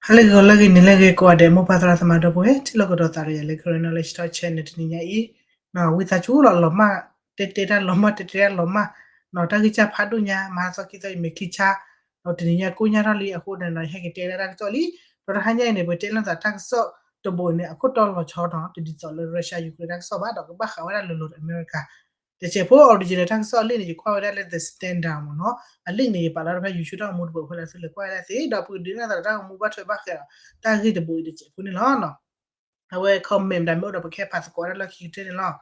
ဟါလၢဂ့ၤ ဂီၤလၢဂ့ၤ နံၤလၢဂ့ၤ ကိးဂၤဒဲး မိၢ်ပၢ်သရၣ်သမါဒီပုၢ်ဝဲၢ် ထံၣ်လိာ်ကဒီးသးဒီးယၤလၢ Karen Knowledge Talk Channel တနံၤညါအံၤ, ဝံသးစူၤလီၤ လီၤမၢ် တဲတဲတၢ်လီၤမၢ် တဲတဲတၢ်လီၤမၢ်, တၢ်ဂံၢ်စၢ်ဖးဒိၣ်ညါ မဟါသီခံသီအံၤမ့ၢ်ခံဆါ, ဒီးတနံၤညါကိၣ်ညါထီၣ်လံအဃိန့ၣ် ယဟဲက့ၤတဲဒၣ်တၢ်ကစီၣ်လံ, ဒီးတဟါညါအံၤန့ၣ် ပတဲလီၤသးတၢ်ကစီၣ်တဘိန့ၣ် အခိၣ်တီလီၤဆီနီၤ တဒ်သိးလၢ Russia Ukraine တၢ်ကစီၣ်ဘၣ် ဒီးကဘၣ်ဃးဝဲဒၣ်လိၤလိၤဒီးအမဲရကၤ တစဲးဖိ original တၢ်ကစီၣ်အလံာ်န့ၣ် ယကွၢ်ဝဲဒၣ်လၢ The Standard မ့ၢ်နီၤ, အလံာ်န့ၣ် ယပာ်လီၤဖဲ YouTube တၢ်ဂီၤမူတဘိအဃိ သုလဲၤကွၢ်ဝဲဒၣ်သ့ ဒီးပကဒုးနၢ်သးတၢ်ဂီၤမူဘၣ်ထွဲဘၣ်ဃးဒီး တၢ်ဂ့ၢ်တဘိအံၤတစဲးဖိန့ၣ်လီၤ. အဝဲ comment ဒၣ်မ့ၢ်အိၣ်ဒီးပကဟဲဖးသကိးတၢ်လၢခံကတၢၢ်န့ၣ်လီၤ.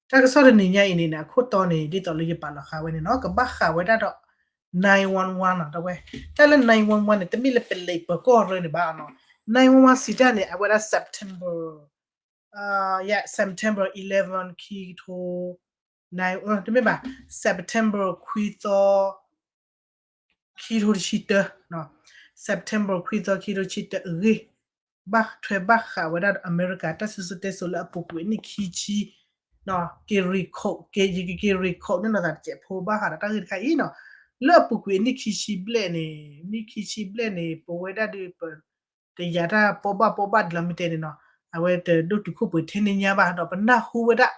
တၢ်ကစီၣ်တနံၤညါအံၤန့ၣ် အခိၣ်တီန့ၣ် ဒ်သိးလၢယပာ်လီၤဃာ်ဝဲန့ၣ်နီၤ ကဘၣ်ဃးဝဲဒၣ်ဒီး nine one one နီၤ တဝဲ, တၢ်လၢ nine one one န့ၣ် တမ့ၢ်လၢပလံာ်ပၢၤကီၢ်ရၢန့ၣ်ဘၣ်နီၤ, nine one one စံးတၢ်န့ၣ် အဝဲဒၣ် September ယ September eleven ခံကထိ တမ့ၢ်ဘၣ် September ခွံသီ ခံကထိတဆံတၢ September ခွံသီ ခံကထိတဆံတၢ အဂ့ၢ် ဘၣ်ထွဲဘၣ်ဃးဝဲဒၣ်ဒီးအမဲရကၤ တၢ်စံၣ်စိၤတဲစိၤလၢအပူၤကွံာ်အနံၣ်ခံဆံ က့ၤ record က့ၤ ယကက့ၤ record န့ၢ်လိာ်သးတစဲးဖိ ဘၣ်ဃးဒီးတၢ်ဂ့ၢ်တခါအံၤနီၤ, လၢအပူၤကွံာ်အနံၣ်ခံဆံဘျဲၣ်န့ၣ် နံၣ်ခံဆံဘျဲၣ်န့ၣ် ပဝဲဒၣ်ဒီးပ တယာ်တၢ်ပီဘၣ်ပီဘၣ်ဒ်လီၤမ့ၢ်တဲန့ၣ်နီၤ, အဝဲတဒိၣ်တုာ်ခိၣ်ပှဲၤထဲန့ၣ်ညါဘၣ် ဒီးပနၢ်ဟူဝဲဒၣ်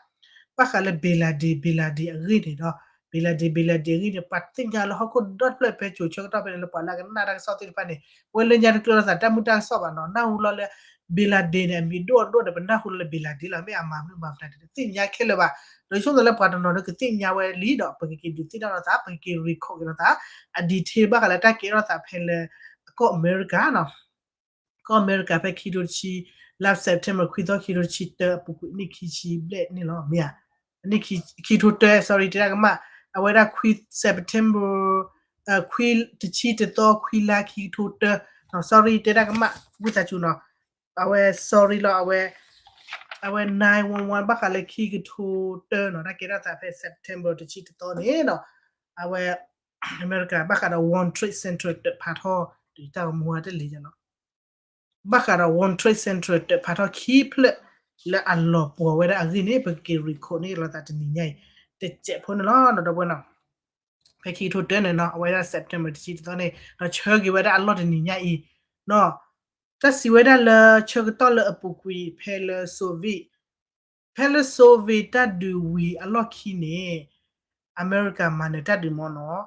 ဘၣ်ဃးလၢ bin Laden bin Laden အဂ့ၢ်န့ၣ်ဒီး bin Laden bin Laden အဂ့ၢ်န့ၣ် ပှၤသ့ၣ်ညါလၢဟီၣ်ခိၣ်ဒီတဖျၢၣ်ဖဲကိၤဆၢကတီၢ်ဖဲန့ၣ်လၢပှၤလၢအကနၣ်တၢ်ကစီၣ်သ့ၣ်တဖၣ်န့ၣ် ပဝဲလၢညါတကျၢၤလိာ်သးတၢ်မုာ်တၢ်ကစီၣ်ဘၣ်နီၤ, နၢ်ဟူလီၤလၢ bin Laden န့ၣ် အမံၤဒိၣ်အဒိၣ်ဒီး ပနၢ်ဟူလီၤလၢ bin Laden လီၤ မ့ၢ်အမၤမနုၤမၤဖျါန့ၣ် တသ့ၣ်ညါခဲလၢာ်ဘၣ်, ဒီးဆိကမိၣ်လၢပှၤတနီၤဒီးကသ့ၣ်ညါဝဲလံဒီး ပကက့ၤဒုးသ့ၣ်နီၣ်လိာ်သး ပကက့ၤ record က့ၤလိာ်သး အ detail ဘၣ်ဃးလၢတၢ်ကဲထီၣ်သးဖဲလၢ ကီၢ်အမဲရကၤနီၤ ကီၢ်အမဲရကၤဖဲခံကထိတဆံ လါ September ခွံသီ ခံကထိတဆံတၢ အပူၤကွံာ်နံၣ်ခံဆံဘျဲၣ်န့ၣ်လီၤ မ့ၢ်ဧါ, ခံကထိတၢ sorry တဲတၢ်ကမၣ်, အဝဲဒၣ် September ခွံ တဆံတသီ ခွံလါ ခံကထိတၢ sorry တဲတၢ်ကမၣ် ဝံသးစူၤနီၤ, အဝဲ sorry လီၤ အဝဲ အဝဲ nine one one ဘၣ်ဃးလၢခံကထိတၢနီၤ တၢ်ကဲထီၣ်သးဖဲ September တဆံတသီန့ၣ်နီၤ, အဝဲ အမဲရကၤ ဘၣ်ဃးဒီး World Trade Center တၢးဖးထီၣ် တၢ်ဂီၤမူဝဲတလံၤနီၤ ဘၣ်ဃးဒီး World Trade Center တၢးဖးထီၣ်ခံဖျၢၣ် လၢအလီၤပှီၤဝဲဒၣ်အဂ့ၢ်န့ၣ် ပကက့ၤ record န့ၢ်လိာ်သးတနံၤညါအံၤ တစဲးဖိန့ၣ်လီၤ ဒီပုၢ်ဝဲၢ်နီၤ, ဖဲခံကထိတၢန့ၣ်နီၤ အဝဲဒၣ် September တဆံတသီန့ၣ် ဒီးဆၢက့ၤဝဲဒၣ်အလီၢ်တနံၤညါအံၤ တၢ်စံးဝဲဒၣ်လၢဆၢကတီၢ်လၢအပူၤကွံာ်ဖဲလၢ Soviet ဖဲလၢ Soviet တၢ်ဒုးဝံၤအလီၢ်ခံန့ၣ် အမဲရကၤမၤနၢၤတၢ်ဒုးမ့ၢ်နီၤ,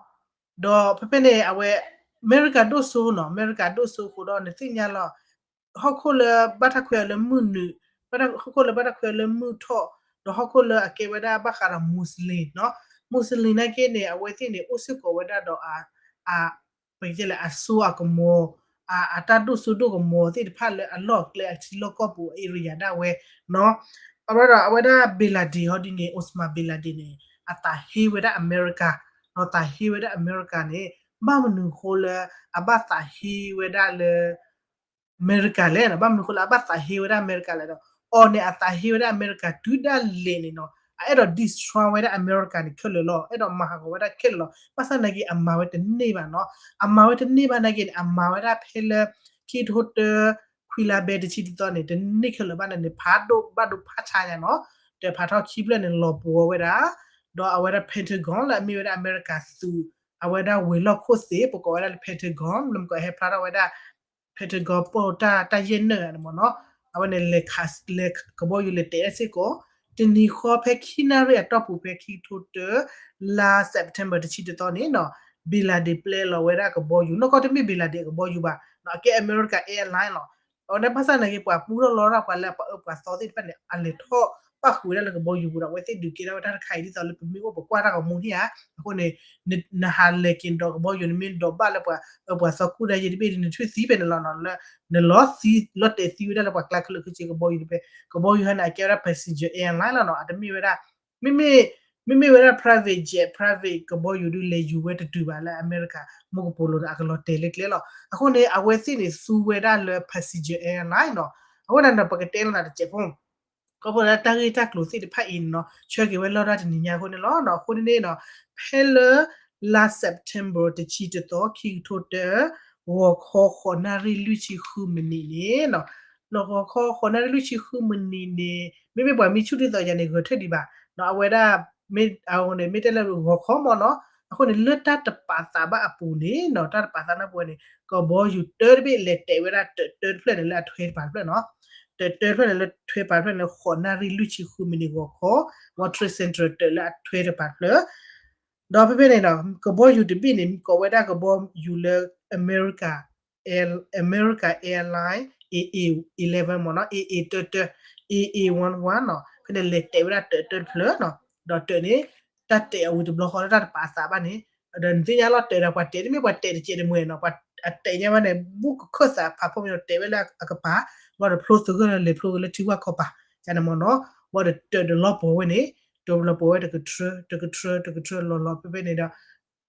ဒီးဖဲဖဲန့ၣ် အဝဲ အမဲရကၤဒိၣ်စိနီၤ အမဲရကၤဒိၣ်စိအဃိဒီး နသ့ၣ်ညါလီၤ ဟီၣ်ခိၣ်လၢဘၣ်တၢ်ခွဲးအီၤလၢမုၢ်နုာ်, ဟီၣ်ခိၣ်လၢဘၣ်တၢ်ခွဲးအီၤလၢမုၢ်ထီၣ်, ဒီးဟီၣ်ခိၣ်လၢအကဲဝဲဒၣ်ဘၣ်ဃးဒီး Muslim နီၤ, Muslim နာ်က့န့ၣ် အဝဲသ့ၣ်န့ၣ် အိၣ်စ့ၢ်ကီးဝဲဒၣ်ဒီး အ ပကတဲလၢအစိအကမီၤ, အတၢ်ဒိၣ်စိဒိၣ်ကမီၤသ့ၣ်တဖၣ်လၢအလီၢ်အကျဲအထံလီၢ်ကီၢ်ပူၤ area ဒၣ်ဝဲနီၤ, အဝဲဒီးအဝဲဒၣ် bin Laden ဟီဒ်န့ၣ် Osama bin Laden န့ၣ် အသးဟ့ဝဲဒၣ်အမဲရကၤ, ဒီးသးဟ့ဝဲဒၣ်အမဲရကၤန့ၣ် ဘၣ်မနုၤဃိလၢ အဘၣ်သးဟ့ဝဲဒၣ်လၢ အမဲရကၤလဲၣ်နီၤ, ဘၣ်မနုၤဃိလၢအဘၣ်သးဟ့ဝဲဒၣ်အမဲရကၤလဲၣ်ဒီး အီၤန့ၣ် အသးဟ့ဝဲဒၣ်အမဲရကၤတုၤဒၣ်လဲာ်န့ၣ်နီၤ, အအဲၣ်ဒိး destroy ဝဲဒၣ်အမဲရကၤန့ၣ်ခဲလၢာ်လီၤ, အဲၣ်ဒိးမၤဟးဂီၤဝဲဒၣ်ခဲလၢာ်လီၤ, ဘၣ်ဆၣ်နာ်က့ အမၤဝဲတန့ၢ်ဘၣ်နီၤ, အမၤဝဲတန့ၢ်ဘၣ်နာ်က့န့ၣ် အမၤဝဲဒၣ်ဖဲလၢ ခံကထိတၢ ခွံလါဘဲတဆံတသီန့ၣ် တန့ၢ်ခဲလၢာ်ဘၣ်န့ၣ်န့ၣ် ဖးဒိၣ်ဘၣ်ဒိဖးဆါညါနီၤ, တၢးဖးထီၣ်ခံဖျၢၣ်န့ၣ် လီၤပှီၤဝဲဒၣ်, ဒီးအဝဲဒၣ် Pentagon လၢအမ့ၢ်ဝဲဒၣ်အမဲရကၤသုး အဝဲဒၣ်ဝဲၤလီၢ်ခိၣ်သ့ၣ် ပကိးဝဲဒၣ်လၢ Pentagon လၢမကီးဟဲဖျါထီၣ်ဝဲဒၣ် Pentagon ပိၢ်တၢ် တၢ်ယဲၢ်နၢၣ်မ့ၢ်နီၤ, အဝဲန့ၣ်လဲၤခး လဲၤကဘီယူၤလဲၤတဲာ်စ့ၢ်ကီး, တနံၤဃီဖဲခံနၣ်ရံၣ်အတီၢ်ပူၤဖဲခံကထိတၢ လါ September တဆံတသီန့ၣ်နီၤ, bin Laden ပျဲလီၤဝဲဒၣ်ကဘီယူၤ, နီၢ်ကီၢ်တမ့ၢ် bin Laden အကဘီယူၤဘၣ်နီၤ, အကဲ America Airline လီၤ. အဝဲဒၣ်ဘၣ်ဆၣ်နာ်က့ ပှၤပူထီၣ်လီထီၣ်ပှၤလၢပှၤအၢပှၤသီသ့ၣ်တဖၣ်န့ၣ် အလဲၤထီၣ်ပၣ်ဃုာ်ဝဲဒၣ်လၢကဘီယူၤပူၤဒီး အဝဲသ့ၣ်ဒုးကဲထီၣ်ဝဲတၢ်တခါအံၤ ဒ်သိးလၢပမ့ၢ်အိၣ်ပကွၢ်တၢ်ဂီၤမူန့ၣ်ဧါ, အဃိန့ၣ် နဟးလဲၤက့ၤဒီးကဘီယူၤ နမ့ၢ်ဒိးဘၣ်လၢပှၤအၢပှၤသီကူၣ်ဒၣ်ယဲၢ်တဘ့ၣ်ဒီး နထွံၣ်သံဖဲန့ၣ်လီၤနီၤ, လၢ နလီၤသံလီၤတဲာ်သံဝဲဒၣ်လၢပှၤကျါခဲလၢာ်ခဲဆ့ကဘီယူၤန့ၣ်ဖဲ ကဘီယူၤဟဲန့ၣ် အကဲဝဲဒၣ် passenger airline လီၤနီၤ, အတမ့ၢ်ဝဲဒၣ် မ့မ့ၢ် မ့မ့ၢ်ဝဲဒၣ် private jet private ကဘီယူၤဒုးလဲၤယူၤဝဲတတုၤဘၣ်လၢအမဲရကၤ မူကပိာ်လိၤဒီးအကလီၤတဲာ်လၢကျဲလီၤ. အဃိန့ၣ် အဝဲသ့ၣ်န့ၣ် သူဝဲဒၣ်လၢ passenger airline နီၤ, အဃိန့ၣ် ပကတဲလိာ်သးတစဲးဖိ ခီဖျိလၢတၢ်ဂ့ၢ်တၢ်ကျိၤသ့ၣ်တဖၣ်အံၤန့ၣ်နီၤ ဆၢက့ၤဝဲလီၤတၢ်တနံၤညါအဃိန့ၣ်လီၤ. အဃိန့ၣ်န့ၣ်နီၤ ဖဲလၢ လါ September တဆံတသီ ခံကထိတၢ ဂီၤခီဃိးနၣ်ရံၣ်လွံၢ်ဆံဃုမံးနံးန့ၣ်နီၤ, လၢဂီၤခီဃိးနၣ်ရံၣ်လွံၢ်ဆံဃုမံးနံးန့ၣ် မ့မ့ၢ်ပှၤမ့ၢ်ဆူၣ်ဒ်သိးယၤန့ၣ် ဂဲၤထၢၣ်ဒံးဘၣ်နီၤ, အဝဲဒၣ် မ့ၢ် အဝဲန့ၣ် မ့ၢ်တဲလၢဂီၤခီမ့ၢ်နီၤ အဃိန့ၣ် လၢတၢ်တပာ်သးဘၣ်အပူၤန့ၣ်နီၤ တၢ်တပာ်သးန့ၣ်အပူၤန့ၣ် ကဘီယူၤတၢတဘ့ၣ်လဲၤတဲာ်ဝဲဒၣ်တၢတၢတဖျၢၣ်န့ၣ်လၢအထွဲတပၤတဖျၢၣ်နီၤ, တၢတၢတဖျၢၣ်န့ၣ်လၢထွဲပၤတဖျၢၣ်န့ၣ် ဃိးနၣ်ရံၣ်လွံၢ်ဆံဃုမံးနံးဂီၤခီ World Trade Center တၢလၢအထွဲတပၤတဖျၢၣ် ဒီးဖဲဖဲန့ၣ်ဒီး ကဘီယူၤတဘ့ၣ်န့ၣ် ကိးဝဲဒၣ်ကဘီယူၤလၢ America Air America Airline A A eleven မ့ၢ်နီၤ A A တၢတၢ A A one one နီၤ ဖဲန့ၣ်လဲၤတဲာ်ဝဲဒၣ်တၢတၢတဖျၢၣ်နီၤ ဒီးတၢန့ၣ် တၢ်တဲာ်အဝံၤတဘျီဃီလၢတၢ်တပာ်အသးဘၣ်န့ၣ် ဒီးနသ့ၣ်ညါလီၤတဲာ်ဒီးပှၤတဲာ်တမ့ၢ်ပှၤတဲာ်တစဲးတမှဲၤနီၤ ပှၤအတဲာ်ညါဘၣ်န့ၣ် ဘူးကခၢၣ်သးဖးဖီမ့ၢ်ဒီးတဲာ်ဝဲလၢအကပၤ ဘၣ်ဒီးဖျိသဂၢၢ်လၢလဲၤဖျိကလၢထံဝၣ်ခီပၤ ကန့ၣ်မ့ၢ်နီၤ ဘၣ်ဒီးတၢဒီးလီၤပှီၤဝဲန့ၣ် တၢလီၤပှီၤဝဲတကထြၢ တကထြၢ တကထြၢလီၤလီၤဖဲဖဲန့ၣ်ဒီး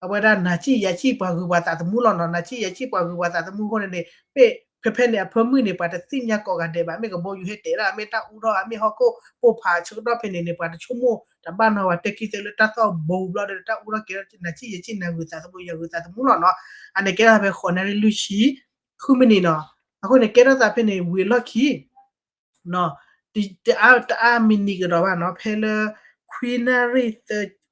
အဝဲဒၣ်နၤစံၣ်ယၤစံၣ်ပှၤဂုၤပှၤသးသမူလီၤနီၤ နၤစံၣ်ယၤစံၣ်ပှၤဂုၤပှၤသးသမူအဃိန့ၣ်န့ၣ် မ့ၢ်ဖဲဖဲန့ၣ်အဖၢမုၢ်န့ၣ် ပှၤတသ့ၣ်ညါကိးဂၤဒဲးဘၣ် မ့ၢ်ကဘီယူၤဟဲတဲာ်ဒၣ် မ့ၢ်တၢ်အူထီၣ် မ့ၢ်ဟီၣ်ခိၣ်ပိၢ်ဖးဆၢကတီၢ်ဖဲန့ၣ်န့ၣ် ပှၤတဆိကမိၣ်တဘၣ်နီၤ ပှၤတဲခံသၢလၢတၢ်သီၣ်ဘိဘျီဒီး တၢ်အူထီၣ်ကဲထီၣ်နၤစံၣ်ယၤစံၣ် နၤဂုၤသးသမူ ယၤဂုၤသးသမူလီၤနီၤ အန့ၣ်ကဲထီၣ်ဖဲဃိးနၣ်ရံၣ်လွံၢ်ဆံဃုမံးနံးနီၤ အဃိန့ၣ် ကဲထီၣ်သးဖဲန့ၣ် ဝံၤအလီၢ်ခံ တအါမံးနံးကဒီးဘၣ်နီၤ ဖဲလၢ ခွံနၣ်ရံၣ်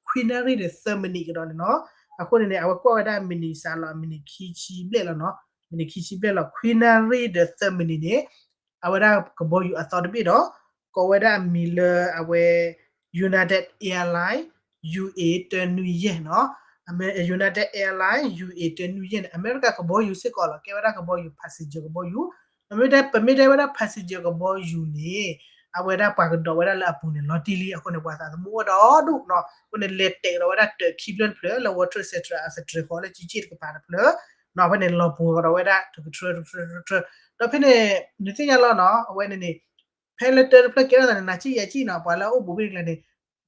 ခွံနၣ်ရံၣ်ဒီးသၢမံးနံးကဒီးန့ၣ်နီၤ အဃိန့ၣ်န့ၣ် အဝဲကွၢ်ဝဲဒၣ်မံးနံးစးလီၤ မံးနံးခံဆံဘျဲၣ်လီၤနီၤ မံးနံးခံဆံဘျဲၣ်လီၤ ခွံနၣ်ရံၣ်ဒီးသၢမံးနံးန့ၣ် အဝဲဒၣ်ကဘီယူၤအသီတဘ့ၣ်ဒီး ကိးဝဲဒၣ်အမံၤလၢအဝဲ United Airline U A တၢနွံယဲၢ်နီၤ United Airline U A တၢနွံယဲၢ်န့ၣ် အမဲရကၤကဘီယူၤစ့ၢ်ကီးလီၤ ကဲဝဲဒၣ်ကဘီယူၤ passenger ကဘီယူၤ ပမ့ၢ်တဲဝဲဒၣ် passenger ကဘီယူၤန့ၣ် အဝဲဒၣ်ပှၤကဒီးဝဲဒၣ်လၢအပူၤန့ၣ် လီၤတံၢ်လံ အဃိန့ၣ် ပှၤသးသမူအိၣ်ဒီဒူၣ်နီၤ အဃိန့ၣ် လဲၤတဲာ်ကဒီးဝဲဒၣ်တၢခံဖျၢၣ်တဖျၢၣ် လၢ World Trade Center အစတြဲၤဃီလၢကံက့ၣ်တကပၤတဖျၢၣ် နီၤ ဖဲန့ၣ် လီၤပှီၤကဒီးဝဲဒၣ် တကထြၢ တကထြၢ တကထြၢ ဒီးဖဲန့ၣ် နသ့ၣ်ညါလီၤနီၤ အဝဲန့ၣ်န့ၣ် ဖဲလၢတၢတဖျၢၣ်ကဲထီၣ်သးန့ၣ် နၤစံၣ်ယၤစံၣ်နီၤ ပှၤလၢအအိၣ်ဘူးဘ့ၣ်တကျါန့ၣ်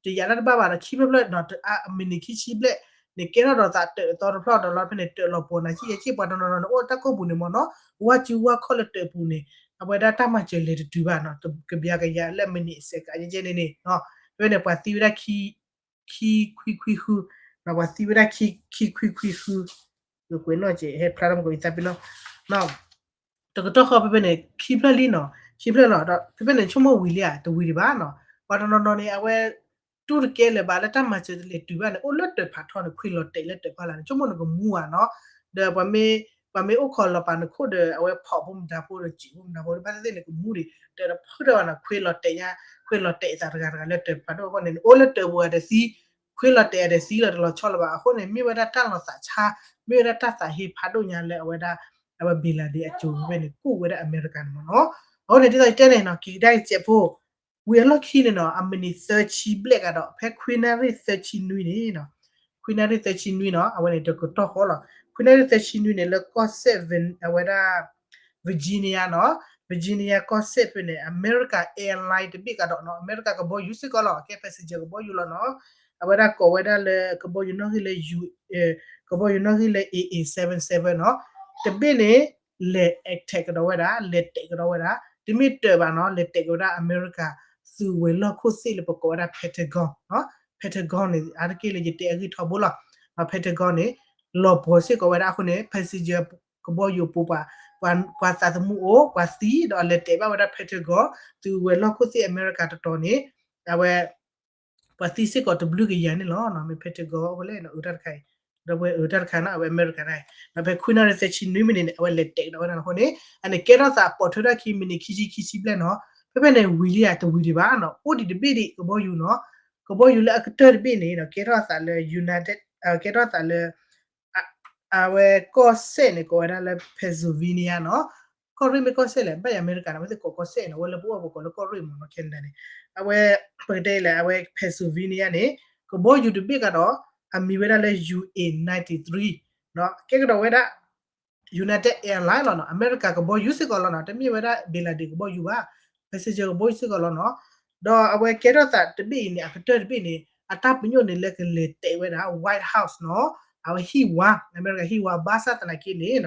တယာ်လၢတဘၣ်ဘၣ်ဒီး ခံဖျၢၣ်ဖျၢၣ်နီၤ မံးနံးခံဆံဘျဲၣ် န့ၣ်ကဲထီၣ်ဒီးသးတၢအသီတဖျၢၣ်ဒီးလီၤ ဖဲန့ၣ် တၢလီၤပှီၤ နၤစံၣ်ယၤစံၣ် ပှၤတနီၤနီၤန့ၣ် အိၣ်တၢ်ကိၢ်ပူၤန့ၣ်မ့ၢ်နီၤ ဝါစုဝါခီၣ်လၢတၢပူၤန့ၣ် အဝဲဒၣ်တၢ်မၤစၢၤလဲၤတတုၤဘၣ်နီၤ ကဘျါကယၤလၢမံးနံးအစဲးကးယဲၢ်န့ၣ်န့ၣ် ဖဲဖဲန့ၣ် ပှၤသံဝဲဒၣ် ခံခွံခွံဃု ပှၤသံဝဲဒၣ်ခံခွံခွံဃု ကွဲးနီၣ်က့ ဟဲဖျါထီၣ်မကီးအံသးပ့ၤနီၣ် တကတီၢ်ဃီဖဲဖဲန့ၣ် ခံဖျၢၣ်လံနီၤ ခံဖျၢၣ်လီၤ ဒီးဖဲဖဲန့ၣ် ဆိကမိၣ်ဝံၤလံဧါ တဝံၤဒံးဘၣ်နီၤ ပှၤတနီၤနီၤန့ၣ် အဝဲ တူၢ်တကဲလၢၤဘၣ်လၢတၢ်မၤစၢၤတလဲၤတုၤဘၣ်န့ၣ် အိၣ်လၢတၢ်ဖးထီန့ၣ် ခွံလီၤတဲာ်လၢတၢ်ဖီလာ်န့ၣ် ဆိကမိၣ်နကမူဧါနီၤ ဒီးပှၤမ့ၢ် ပှၤမ့ၢ်အိၣ်ခိးလီၤပာ်နခိၣ်ဒီး အဝဲဖီၣ်ဖိမတၤဖိဒီး စံးဖိမတၤဖိဒီး ဘၣ်သ့ၣ်သ့ၣ်န့ၣ် ကမူဒံး တၢ်တဖုၣ်ထီၣ်ဘၣ်နီၤ ခွံလီၤတဲာ်ညါ ခွံလီၤတဲာ်အသးတဂၤတဂၤလၢတၢ်ဖးဒိၣ်အဃိန့ၣ် အိၣ်လၢတၢ်ပူၤအတသံ ခွံလီၤတဲာ်အတသံလီၤ တလီၤဆီလၢၤဘၣ် အဃိန့ၣ် မ့ၢ်ဝဲဒၣ်တၢ်လီၤသးဆါ မ့ၢ်ဝဲဒၣ်တၢ်သးဟ့ဖးဒိၣ်ညါလၢအဝဲဒၣ် အဝဲ bin Laden အစိၤဝဲန့ၣ် ကူၣ်ဝဲဒၣ်အမဲရကၤန့ၣ်မ့ၢ်နီၤ အဃိန့ၣ် ဒ်သိးယတဲန့ၣ်နီၤ က့ၤကဒါကစဲးဖိ ဝံၤအလီၢ်ခံန့ၣ်နီၤ အမံးနံးသၢဆံဘျဲၣ်ကဒီး ဖဲခွံနၣ်ရံၣ်သၢဆံနွံန့ၣ်နီၤ ခွံနၣ်ရံၣ်သၢဆံနွံနီၤ အဝဲန့ၣ် တကတီၢ်ဃီလီၤ ခွံနၣ်ရံၣ်သၢဆံနွံန့ၣ် လၢကီၢ်စဲၣ် အဝဲဒၣ် Virginia နီၤ Virginia ကီၢ်စဲၣ်ဖဲန့ၣ် America Airline တဘ့ၣ်ကဒီးနီၤ အမဲရကၤကဘီယူၤစ့ၢ်ကီးလီၤ ကဲ passenger ကဘီယူၤလီၤနီၤ အဝဲဒၣ်ကိးဝဲဒၣ်လၢ ကဘီယူၤနီၣ်ဂံၢ်လၢ ကဘီယူၤနီၣ်ဂံၢ်လၢ A A seven seven နီၤ တဘ့ၣ်န့ၣ် လဲၤ attack ကဒီးဝဲဒၣ် လဲၤတဲာ်ကဒီးဝဲဒၣ် တမ့ၢ်တၢၢ်ဘၣ်နီၤ လဲၤတဲာ်ကဒီးဝဲဒၣ် အမဲရကၤ သုးဝဲၤလီၢ်ခိၣ်သ့ၣ်လၢပကိးဝဲဒၣ် Pentagon နီၤ Pentagon န့ၣ် အါတက့ၢ်လၢယတဲအဂ့ၢ်ထီဘိလီၤ Pentagon န့ၣ် လီၤပှီၤစ့ၢ်ကီးဝဲဒၣ်အဃိန့ၣ် passenger ကဘီယူၤပူၤ ပှၤသးသမူအိၣ် ပှၤသံ ဒီးအလဲၤတဲာ်ဘၣ်ဝဲဒၣ် Pentagon သုးဝဲၤလီၢ်ခိၣ်သ့ၣ်အမဲရကၤတတီၤန့ၣ် အဝဲ ပှၤသံစ့ၢ်ကီးတဘျုးကယၤန့ၣ်လီၤ မ့ၢ် Pentagon အဃိလဲၣ် အၢတၢ်တခါအံၤ ဒီးဝဲအၢတၢ်တခါနီၤ အဝဲအမဲရကၤတၢ်အံၤ ဒီးဖဲခွံနၣ်ရံၣ်သၢဆံနွံမံးနံးန့ၣ် အဝဲလဲၤတဲာ်ကဒီးဝဲဒၣ်အဃိန့ၣ် အန့ၣ်ကဲထီၣ်သးပိာ်ထွဲထီၣ်ခံမံးနံးခံဆံခံဆံဘျဲၣ်နီၤ ဖဲဖဲန့ၣ်ဝံၤလံဧါ တဝံၤဒံးဘၣ်နီၤ အိၣ်ဒံးတဘ့ၣ်ဒံး ကဘီယူၤနီၤ ကဘီယူၤလၢအကတၢၢ်တဘ့ၣ်န့ၣ် ကဲထီၣ်သးလၢ United ကဲထီၣ်သးလၢ အဝဲကီၢ်စဲၣ်န့ၣ် ကိးဝဲဒၣ်လၢ Pennsylvania နီၤ ကီၢ်ရ့ၣ်မ့ၢ်ကီၢ်စဲၣ်လဲၣ် ဘၣ်ယၤအမဲရကၤန့ၣ် အဝဲသ့ၣ်ကိးကီၢ်စဲၣ်နီၤ အဝဲလၢပအိၣ်ပကိးလၢကီၢ်ရ့ၣ်မ့ၢ်နီၤ Canada န့ၣ် အဝဲ ပကတဲလဲၣ် အဝဲ Pennsylvania န့ၣ် ကဘီယူၤတဘ့ၣ်ကဒီး အမံၤဝဲဒၣ်လၢ U A ninety-three နီၤ ကဲကဒီးဝဲဒၣ် United Airline လီၤနီၤ အမဲရကၤကဘီယူၤစ့ၢ်ကီးလီၤနီၤ တမ့ၢ်ဝဲဒၣ် bin Laden ကဘီယူၤဘၣ် passenger ကဘီယူၤစ့ၢ်ကီးလီၤနီၤ ဒီးအဝဲကဲထီၣ်သးတဘ့ၣ်အံၤန့ၣ် အကတၢၢ်တဘ့ၣ်န့ၣ် အတၢ်ပညိၣ်န့ၣ်လၢကလဲၤတဲာ်ဝဲဒၣ် White House နီၤ အဝဲဟံၣ်ဝါ အမဲရကၤဟံၣ်ဝါ ဘၣ်ဆၣ်သနာ်က့န့ၣ်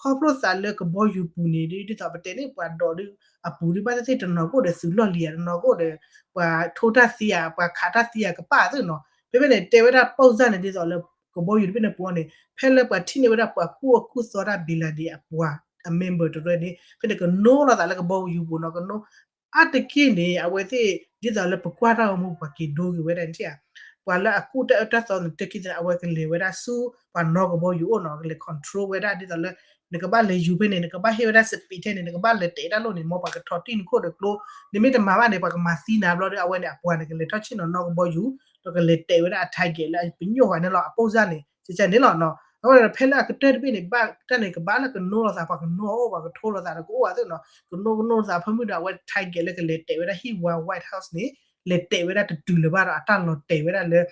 ခီဖျိသးလၢကဘီယူၤပူၤန့ၣ် ဒ်သိးပတဲန့ၣ် ပှၤဒိးဒ်အပူၤဒ်ဘၣ်သ့ၣ်သ့ၣ်တနီၤကအိၣ်ဒီးသုးလီၢ်လံၤဧါ တနီၤကအိၣ်ဒီး ပှၤထိတၢ်သံဧါ ပှၤခးတၢ်သံဧါ ကပာ်သုနီၤ ဖဲဖဲန့ၣ် တဲဝဲဒၣ် ပိၢ်စၢ်န့ၣ် ဒ်သိးလၢကဘီယူၤတဘ့ၣ်န့ၣ်ပူၤန့ၣ် ဖဲလၢပှၤထံၣ်န့ၢ်ဝဲဒၣ်ပှၤကူၣ်အီၣ်ကူၣ်သီတၢ် bin Laden အပှၤ အ member တရၢန့ၣ် ဖဲန့ၣ်ကနိလီၤသးလၢကဘီယူၤပူၤနီၤ ကနိ အါတက့ၢ်န့ၣ် အဝဲသ့ၣ် ဒ်သိးလၢပကွၢ်တၢ်ဂီၤမူ ပှၤက့ၤဒိဂ့ၤဝဲဒၣ်န့ၣ်ဧါ ပှၤလၢအကူၣ်တၢ်အၢတၢ်သီန့ၣ် တၢ်ခံသနာ်က့ အဝဲကလဲၤဝဲဒၣ်ဆူ ပှၤနီၢ်ကဘီယူၤအိၣ်နီၤ ကလဲၤ control ဝဲဒၣ်ဒ်သိးလၢ နကဘၣ်လဲၤယူၤဖဲန့ၣ် နကဘၣ်ဟ့ၣ်ဝဲဒၣ် speed ထဲန့ၣ် နကဘၣ်လဲၤတဲာ်တၢ်လိၣ်န့ၣ် မ်ပှၤကထီၣ်တံၢ်နခိၣ်ဒီးကျိ နမ့ၢ်တမၤဘၣ်န့ၣ် ပှၤကမၤသံနၤဘျီဒီး အဝဲန့ၣ်အပှၤန့ၣ် ကလဲၤထီၣ်ဆ့ၣ်နီၤနီၢ်ကဘီယူၤ ဒီးကလဲၤတဲာ်ဝဲဒၣ်အ target လၢအပညိၣ်ဃာ်န့ၣ်လီၤ အပိၢ်စၢ်န့ၣ် ကကန့ၣ်လီၤနီၤ. အဃိဒီးဖဲလၢအကတၢၢ်တဘ့ၣ်န့ၣ် ဘၣ်တၢ်န့ၣ် ကဘၣ်လၢကနိလီၤသး ပှၤကနိအအိၣ် ပှၤကထိလီၤသးဒီးကအိၣ်ဝဲသ့ၣ်နီၤ ကနိကနိလီၤသးဖၢမုၢ်ဒီး အဝဲ target လၢကလဲၤတဲာ်ဝဲဒၣ်ဟံၣ်ဝါ White House န့ၣ် လဲၤတဲာ်ဝဲဒၣ်တတုၤလၢၤဘၣ်ဒီး အတၢ်လီၤတဲာ်ဝဲဒၣ်လၢ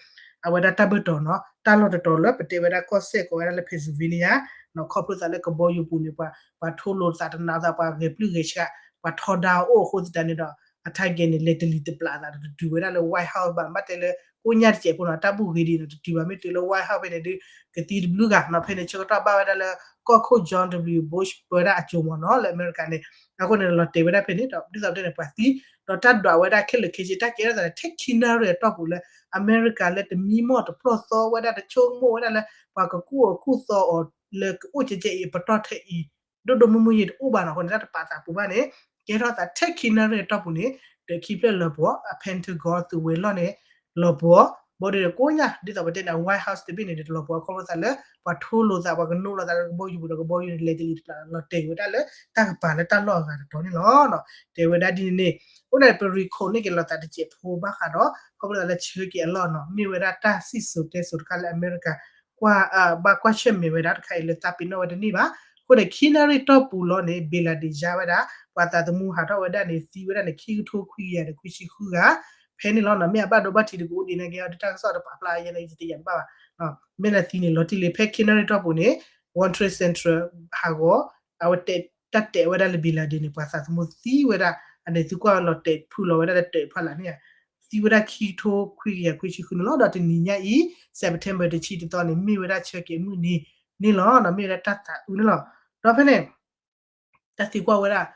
အဝဲဒၣ်တၢ်ဘၢၣ်တီၤနီၤ တၢ်လီၢ်တတီၤလၢပတဲဝဲဒၣ်ကီၢ်စဲၣ်ကိးဝဲဒၣ်လၢ Pennsylvania နီၤ ခီဖျိသးလၢကဘီယူၤပူၤန့ၣ် ပှၤ ပှၤထိလိာ်သးတနာ်သး ပှၤဂဲၤပျုၢ်ဂဲၤဆှး ပှၤထီဒါအအိၣ်အဃိသတးန့ၣ်ဒီး အ target န့ၣ် လဲၤတလံၤတပျၢ်သးဒီးတတုၤဝဲဒၣ်လၢ White House ဘၣ် ဘၣ်တဲလၢ ကိးညါတစဲးဖိနီၤ တၢ်ဘူၣ်ဂ့ၤဒ်နီၤ တတုၤဘၣ် မ့ၢ်တုၤလၢ White House ဖဲန့ၣ်ဒုး ကသံတဘျုးဂၤနီၤ ဖဲန့ၣ် ဆၢကတီၢ်ဘၣ်ဝဲဒၣ်လၢ ကီၢ်ခိၣ် George W Bush ပၢဝဲဒၣ်အစိၤမ့ၢ်နီၤ လၢအမဲရကၤန့ၣ် အဃိန့ၣ် လီၤတဲာ်ဝဲဒၣ်ဖဲန့ၣ်ဒီး ဒ်သိးပတဲန့ၣ် ပှၤသံ ဒီးတၢ်ဒွးဝဲဒၣ်ခဲလၢာ်ခဲဆ့ တၢ်ကဲထီၣ်သးန့ၣ် ထဲခံနၣ်ရံၣ်အတီၢ်ပူၤလၢ အမဲရကၤလၢတမံမီၢ်တပျီၢ်သီဝဲဒၣ် တဆိကမိၣ်ဝဲဒၣ်လၢ ပှၤကကူၣ်အီၤကူၣ်သီအီၤလၢကအိၣ်ကဲကဲအံၤ ပတီၢ်ထဲအံၤ ဒိၣ်ဒိၣ်မုၢ်မုၢ်အံၤတအိၣ်ဘၣ်နီၤ အဃိန့ၣ် တၢ်တပာ်သးပူၤဘၣ်န့ၣ် ကဲထီၣ်သးထဲခံနၣ်ရံၣ်အတီၢ်ပူၤန့ၣ် ဒီးခံဖျၢၣ်လီၤပှီၤ အ Pentagon သုးဝဲၤလီၢ်န့ၣ် လီၤပှီၤ ဘၣ်ဒီးကိးညါ ဒ်သိးပတဲန့ၣ် White House တဘ့ၣ်န့ၣ် တလီၤပှီၤခီဖျိသးလၢ ပှၤထိလိာ်သး ပှၤကနိလိာ်သးလၢကဘီယူၤပူၤဒီးကဘီယူၤန့ၣ် လဲၤတလံၤတပျၢ်လီၤတဲာ်ဝဲဒၣ်လၢ တၢ်ကပၤလၢတၢ်လီၢ်အဂၤတတီၤန့ၣ်လီၤ. တဲဝဲဒၣ်ဒ်န့ၣ်န့ၣ် အဃိန့ၣ် ပ recall န့ၢ်က့ၤလိာ်သးတစဲးဖိဘၣ်ဃးဒီး ခီဖျိသးလၢဆၢက့ၤအလီၢ်နီၤ မ့ၢ်ဝဲဒၣ်တၢ်စံၣ်စိၤတဲစိၤတခါလၢအမဲရကၤ ကွၢ် ဘၣ်ကွၢ်ဆၢၣ်မဲာ်ဝဲဒၣ်တခါအံၤလၢသးပ့ၤနီၣ်ဝဲတန့ၢ်ဘၣ်. အဃိန့ၣ် ခံနၣ်ရံၣ်တီၢ်ပူၤလီၤန့ၣ် Bin Laden ယါဝဲဒၣ် ပှၤသးသမူဟးထီၣ်ဝဲဒၣ်န့ၣ် သံဝဲဒၣ်န့ၣ် ခံကထိခွံကယၤဒီးခွံဆံဃုဂၤ ဖဲန့ၣ်လီၤနီၤ မ့ၢ်အဘၣ်ဒိဘၣ်ထံးတကအိၣ်ဒံးနာ်က့ အီၤတၢ်ကစီၣ်တပာ်ဖျါယဲန့ၣ် ယတယာ်တဘၣ်ဘၣ် မ့ၢ်နသံန့ၣ် လီၤတံၢ်လံ ဖဲခံနၣ်ရံၣ်တီၢ်ပူၤန့ၣ် World Trade Center ဟးဂီၤ အဝဲတဲ တၢ်တဲာ်ဝဲဒၣ်လၢ Bin Laden န့ၣ် ပှၤသးသမူသံဝဲဒၣ် အန့ၣ်သုကွၢ်လီၤတဲာ်ဖုလီၤဝဲဒၣ်လၢတဲာ်ဖီလာ်န့ၣ် သံဝဲဒၣ်ခံကထိခွံကယၤခွံဆံဃုန့ၣ်လီၤ. ဒီးတနံၤညါအံၤ September တဆံတသီန့ၣ် မ့ၢ်ဝဲဒၣ်ဆၢက့ၤအမုၢ်နံၤန့ၣ်လီၤ. မ့ၢ်ဝဲဒၣ်တၢ်သးအုးန့ၣ်လီၤ. ဒီးဖဲန့ၣ် တၢ်သံကွၢ်ဝဲဒၣ်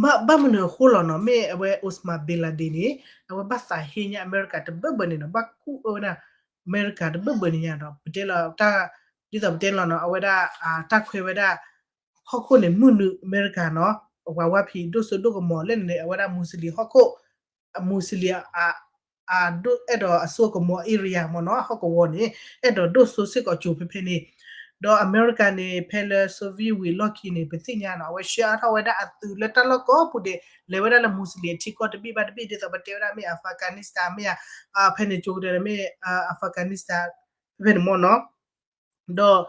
ဘၣ် ဘၣ်မနုၤအဃိလီၤနီၤ မ့ၢ်အဝဲ Osama Bin Laden န့ၣ် အဝဲဘၣ်သးဟ့ညါအမဲရကၤတဘၢဘၢန့ၣ်နီၤ ဘၣ်ကူၣ်အၢဝဲဒၣ် အမဲရကၤတဘၢဘၢန့ၣ်ညါဒီး ပတဲလီၤတၢ် ဒ်သိးပတဲလီၤနီၤ အဝဲဒၣ် တၢ်ခွဲးဝဲဒၣ် ဟီၣ်ခိၣ်န့ၣ် မုၢ်နုာ်အမဲရကၤနီၤ ပှၤဝါဖံးဒိၣ်စိဒိၣ်ကမီၤလၢန့ၣ် အဝဲဒၣ် Muslim ဟီၣ်ခိၣ် Muslim အဲၣ်ဒိးအစိအကမီၤ area မ့ၢ်နီၤ ဟီၣ်ကဝီၤန့ၣ် အဲၣ်ဒိးဒိၣ်စိစ့ၢ်ကီးကၠိဖဲဖဲန့ၣ် ဒီးအမဲရကၤန့ၣ် ဖဲလၢ Soviet ဝံၤလီၢ်ခံန့ၣ် ပသ့ၣ်ညါနီၤ အဝဲဆှၢအါထီၣ်ဝဲဒၣ်အသုးလၢတၢ်လီၢ်ကိးပူၤဒဲး လဲၤဝဲဒၣ်လၢ Muslim အထံကီၢ်တဘ့ၣ်ဘၣ်တဘ့ၣ် ဒ်သိးပတဲဝဲဒၣ်မ့ၢ် Afghanistan မ့ၢ်ဧါ ဖဲန့ၣ်ကၠိကတၢၢ်န့ၣ်မ့ၢ် Afghanistan ဖဲဖဲန့ၣ်မ့ၢ်နီၤ ဒီး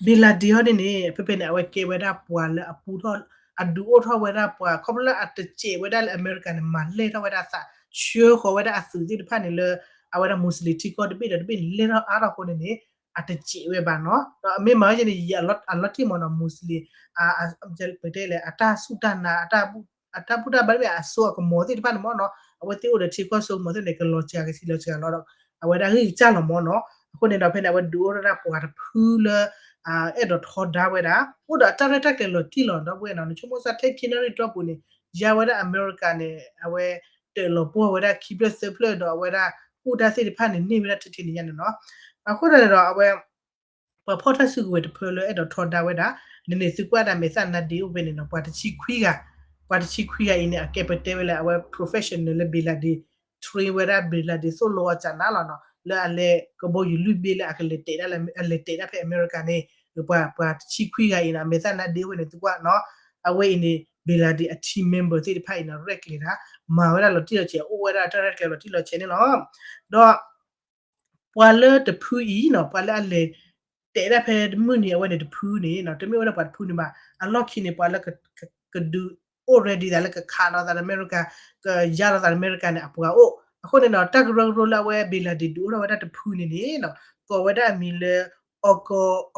Bin Laden ဟီဒ်န့ၣ် ဖဲဖဲန့ၣ် အဝဲကဲဝဲဒၣ်ပှၤလၢအပူထီၣ် အဒုးအိၣ်ထီၣ်ဝဲဒၣ်ပှၤ ခီဖျိလၢအတစဲးဝဲဒၣ်လၢအမဲရကၤန့ၣ် မၤလဲၢ်ထီၣ်ဝဲဒၣ်သး ဆှၢဃီၤဝဲဒၣ်အသုးသ့ၣ်တဖၣ်န့ၣ်လၢ အဝဲဒၣ် Muslim ထံကီၢ်တဘ့ၣ်ဒီးတဘ့ၣ်န့ၣ် လဲၢ်ထီၣ်အါထီၣ်အဃိန့ၣ်န့ၣ် အတစဲးဝဲဘၣ်နီၤ ဒီးအမ့ၢ်မၤဝဲန့ၣ် ယံာ်အလီၤတံၢ်မ့ၢ်နီၤ Muslim ပတဲလဲၣ် အတၢ်စူၢ်တၢ်နာ် အတၢ်ဘူၣ်တၢ်ဘါတမ့ၢ် အစိအကမီၤသ့ၣ်တဖၣ်န့ၣ်မ့ၢ်နီၤ အဝဲသ့ၣ်အိၣ်ဒီးထံကီၢ်စိကမီၤသ့ၣ်န့ၣ် ကလီၤစှၤကဆံးလီၤစှၤလီၤဒီး အဝဲဒၣ်ဂံၢ်ကစၢ်လီၤမ့ၢ်နီၤ အဃိန့ၣ်ဒီးဖဲန့ၣ် အဝဲဒုးအိၣ်ထီၣ်ဒၣ်ပှၤတဖုလၢ အဲၣ်ဒိးထီဒါဝဲဒၣ် အိၣ်ဒီးအတၢ်ရဲၣ်တၢ်ကျဲၤလီၤတံၢ်လီၤ ဒီပုၢ်ဝဲၢ်နီၤ နဆိကမိၣ်စ့ၢ်ထဲခံနၣ်ရံၣ်တီၢ်ပူၤန့ၣ် ယါဝဲဒၣ်အမဲရကၤန့ၣ် အဝဲတၢးလီၤပှီၢ်ဝဲဒၣ်ခံဖျၢၣ်သၢဖျၢၣ်ဒီးအဝဲဒၣ် အိၣ်တၢ်သ့ၣ်တဖၣ်န့ၣ် န့ၢ်ဝဲဒၣ်ထဲထဲန့ၣ်ညါန့ၣ်နီၤ အဃိန့ၣ်ဒီးအဝဲ ပှၤဖီၣ်တၢ်စုကဝဲၤတဖၢလၢအဲၣ်ဒိးထီဒါဝဲဒၣ် န့ၣ်န့ၣ် သုကွၢ်ဒၣ်မဲာ်သၣ်နါဒ့အိၣ်ဖဲန့ၣ်နီၤ ပှၤတဆံခွံဂၤ ပှၤတဆံခွံဂၤအံၤန့ၣ် အကဲပတဲဝဲလၢအဝဲ professional လၢ Bin Laden train ဝဲဒၣ် Bin Laden သိၣ်လိအီၤစးနါလီၤနီၤ လၢအလဲၤကဘီယူၤလွံၢ်ဘ့ၣ်လၢအကလဲၤတဲာ်ဒၣ်လၢ အလဲၤတဲာ်ဒၣ်ဖဲအမဲရကၤန့ၣ် ပှၤ ပှၤတဆံခွံဂၤအံၤန့ၣ် အမဲာ်သၣ်နါဒ့အိၣ်ဖဲန့ၣ် သုကွၢ်နီၤ အဝဲအံၤန့ၣ် Bin Laden အ team member သ့ၣ်တဖၣ်အံၤန့ၣ် ရဲၣ်ကျဲၤဒၣ် မၤဝဲဒၣ်လီၤတံၢ်လီၤဆဲး အိၣ်ဝဲဒၣ်တၢ်ရဲၣ်ကျဲၤလီၤတံၢ်လီၤဆဲးန့ၣ်လီၤ ဒီး ပှၤလၢတဖုအံၤနီၤ ပှၤလၢအလဲၤတဲာ်ဒၣ်ဖဲမုၢ်နံၤအဝဲန့ၣ်တဖုန့ၣ်နီၤ တမ့ၢ်ဝဲဒၣ်ပှၤတဖုန့ၣ်ဘၣ် အလီၢ်ခံန့ၣ် ပှၤလၢကဒုးအိၣ် ready သးလၢကခးလိာ်သးဒီးအမဲရကၤ ကယါလိာ်သးဒီးအမဲရကၤန့ၣ် အပှၤအိၣ် အဃိန့ၣ်ဒီး တၢ်ကရၢကရိလၢအဝဲ Bin Laden ဒုးအိၣ်ထီၣ်ဝဲဒၣ်တဖုန့ၣ်န့ၣ်နီၤ ကိးဝဲဒၣ်အမံၤလၢ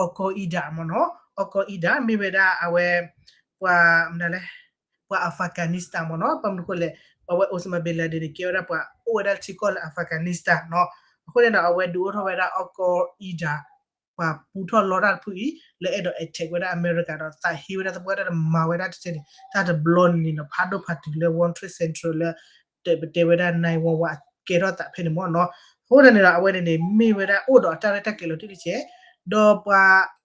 Al Qaeda မ့ၢ်နီၤ Al Qaeda မ့ၢ်ဝဲဒၣ်အဝဲ ပှၤ မနုၤလဲၣ် ပှၤ Afghanistan မ့ၢ်နီၤ ဘၣ်မနုၤအဃိလဲၣ် အဝဲ Osama bin Laden န့ၣ် ကဲဝဲဒၣ်ပှၤအိၣ်ဝဲဒၣ်ထံကီၢ်လၢ Afghanistan နီၤ အဃိန့ၣ်ဒီး အဝဲဒုးအိၣ်ထီၣ်ဝဲဒၣ် Al Qaeda ပှၤပူထီၣ်လီတၢ်တဖုအံၤ လၢအဲၣ်ဒိး attack ဝဲဒၣ်အမဲရကၤဒီး သးဟ့ဝဲဒၣ်သပှၢ်တၢ်တမၤဝဲဒၣ်တကဲန့ၣ် တၢ်တဘျီန့ၣ်နီၤ ဖးဒိၣ်ဖးတုၤလၢ World Trade Center လၢ ပတဲဝဲဒၣ် nine one one ကဲထီၣ်သးဖဲန့ၣ်မ့ၢ်နီၤ အဃိန့ၣ်ဒီး အဝဲန့ၣ်န့ၣ် မ့ၢ်ဝဲဒၣ်အိၣ်ဒီးအတၢ်ရဲၣ်တၢ်ကျဲၤလီၤတံၢ်လီၤဆဲး ဒီးပှၤ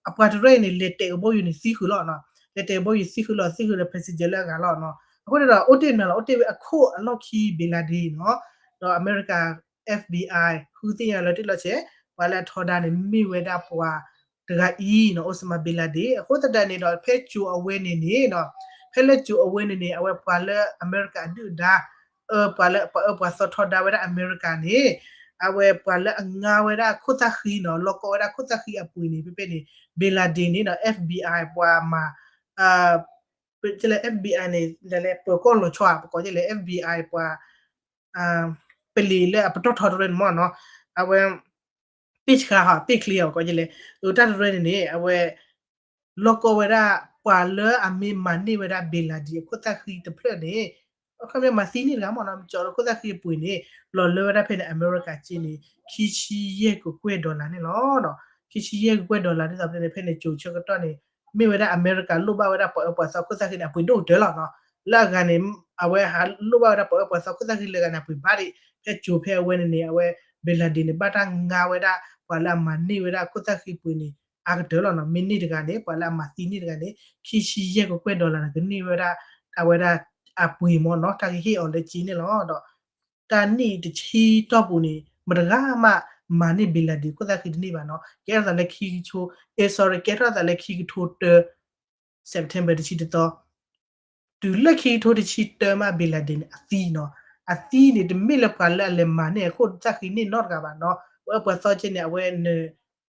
အပှၤတရၢအံၤန့ၣ် လဲၤတဲာ်ကဘီယူၤန့ၣ်သံဃုာ်လီၤနီၤ လဲၤတဲာ်ကဘီယူၤသံဃုာ်လီၤ သံဃုာ်ဒီး passenger လၢအဂၤလီၤနီၤ အဃိန့ၣ်ဒီး အိၣ်တ့ၢ်နၤလီၤ အိၣ်တ့ၢ်ဝဲအခိၣ်အလီၢ်ခံ Bin Laden နီၤ ဒီးအမဲရကၤ FBI ဃုသ့ၣ်ညါလီၤတံၢ်လီၤဆဲး ပှၤလၢအထီဒါန့ၣ် မ့ၢ်ဝဲဒၣ်ပှၤတဂၤအံၤနီၤ Osama bin Laden အဃိသတးန့ၣ်ဒီး ဖဲကၠိၤအဝဲန့ၣ်န့ၣ်နီၤ ဖဲလၢကၠိၤအဝဲန့ၣ်န့ၣ် အဝဲပှၤလၢအမဲရကၤအဒုၣ်အဒါ အၢ ပှၤလၢပှၤအၢပှၤသီထီဒါဝဲဒၣ်အမဲရကၤန့ၣ် အဝဲပှၤလၢအငါဝဲဒၣ်ခိၣ်သၣ်ဃံနီၤ လီၢ်ကီၢ်ဝဲဒၣ်ခိၣ်သၣ်ဃံအပှ့ၤန့ၣ် ဖဲဖဲန့ၣ် bin Laden န့ၣ်နီၤ FBI ပှၤမၤ ကဲလဲၣ် FBI န့ၣ် ဒ်လဲၣ် ပၢၤကီၢ်လီၤဆီဧါ ပကိးကဲလဲၣ် FBI ပှၤ ပလံၤလၢအပတီၢ်ထီတရၢန့ၣ်မ့ၢ်နီၤ အဝဲ ပ့ၢ်ဆှါဟီ ပ့ၢ်ချ့ဟီ ကိးကဲလဲၣ် အတၢ်တရၢန့ၣ်န့ၣ် အဝဲ လီၢ်ကီၢ်ဝဲဒၣ် ပှၤလၢအမ့ၢ်မၤန့ၢ်ဝဲဒၣ် bin Laden အခိၣ်သၣ်ဃံတဖျၢၣ်န့ၣ် အခီပညီမၤသံန့ၢ်တဂၤမ့ၢ်နီၤ ကၠီၤလၢခိၣ်သၣ်ဃံအပှ့ၤန့ၣ် လီၤလၢဝဲဒၣ်ဖဲန့ၣ် အမဲရကၤက့န့ၣ် ခံဆံယဲၢ်ကကွဲၢ် dollar န့ၣ်လီၤ. ခံဆံယဲၢ်ကကွဲၢ် dollar ဒ်သိးဖဲန့ၣ် ဖဲန့ၣ် ကၠိၤဆၢကတီၢ်န့ၣ် မ့ၢ်ဝဲဒၣ်အမဲရကၤလိၣ်ဘၣ်ဝဲဒၣ်ပှၤအၢပှၤသီခိၣ်သၣ်ဃံန့ၣ် အပှ့ၤဒိၣ်ကတၢၢ်လီၤနီၤ လၢအဂၤန့ၣ် အဝဲဟးလိၣ်ဘၣ်ဝဲဒၣ်ပှၤအၢပှၤသီခိၣ်သၣ်ဃံလၢအဂၤန့ၣ် အပှ့ၤဘၣ်ဒံး ဖဲကၠိၤဖဲအဝဲန့ၣ်န့ၣ် အဝဲ bin Laden န့ၣ် ဘၣ်တၢ်ငါဝဲဒၣ် ပှၤလၢအမၤန့ၢ်ဝဲဒၣ်ခိၣ်သၣ်ဃံပှ့ၤန့ၣ် အါကတၢၢ်လီၤနီၤ မ့ၢ်န့ၢ်တဂၤန့ၣ် ပှၤလၢအမၤသံန့ၢ်တဂၤန့ၣ် ခံဆံယဲၢ်ကကွဲၢ် dollar န့ၣ် ကန့ၢ်ဝဲဒၣ် အဝဲဒၣ်အပှ့ၤမ့ၢ်နီၤ တၢ်ကဟ့ၣ်အီၤလၢက့န့ၣ်လီၤဒီး တၢ်နံၣ်တဆံတီၢ်ပူၤန့ၣ် မတဂၤမး မၤန့ၢ် bin Laden ခိၣ်သၣ်ဃံတန့ၢ်ဘၣ်နီၤ ကဲထီၣ်သးလၢခံကထိ sorry ကဲထီၣ်သးလၢခံကထိတၢ September တဆံတသီ တုၤလၢခံကထိတဆံတၢမး bin Laden န့ၣ် အသံနီၤ အသံန့ၣ် တမ့ၢ်လၢပှၤလၢအလဲၤမၤန့ၢ်အခိၣ်သၣ်ဃံန့ၣ်နီတဂၤဘၣ်နီၤ ပှၤအၢပှၤသီက့န့ၣ် အဝဲ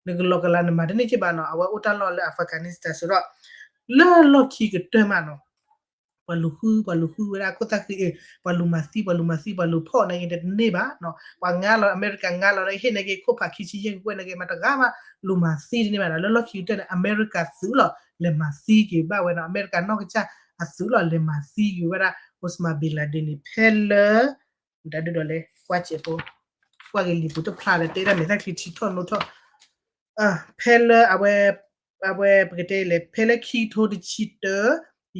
နကလီၤကလၤနမၤတန့ၢ်က့ဘၣ်နီၤ အဝဲအိၣ်တၢ်လီၢ်လၢ Afghanistan စ့ၢ်ဒီး လၢလီၢ်ခံကတၢၢ်မးနီၤ ပှၤလူၤဃု ပှၤလူၤဃုဝဲဒၣ်ခိၣ်သၣ်ဃံ ပှၤလူၤမၤသံ ပှၤလူၤမၤသံ ပှၤလူၤဖီၣ်န့ၢ်က့ၤတန့ၢ်ဘၣ်နီၤ ပှၤငါလီၤ အမဲရကၤငါလီၤန့ၢ်က့ၤ ဟ့ၣ်န့ၢ်က့ၤခိၣ်ဖးခံဆံယဲၢ်ကကွဲၢ်န့ၢ်က့ၤ မတဂၤမး လူၤမၤသံတန့ၢ်ဘၣ်နီၤ လၢလီၢ်ခံကတၢၢ်န့ၣ် အမဲရကၤသုးလီၤ လဲၤမၤသံက့ၤဘၣ်ဝဲနီၤ အမဲရကၤနီၢ်ကစၢ်အသုးလီၤ လဲၤမၤသံက့ၤဝဲဒၣ် Osama bin Laden န့ၣ် ဖဲလၢ ဒ်ဒ်ဒီးလဲၤ ကွၢ်စဲးဖိ ကွၢ်က့ၤလံာ်ပူၤတဖျါလၢတဲဒၣ်မဲာ်သၣ်ချံထံထီၣ်နိထီၣ် ဖဲလၢအဝဲ အဝဲပကတဲလဲၣ် ဖဲလၢခံကထိတဆံတၢ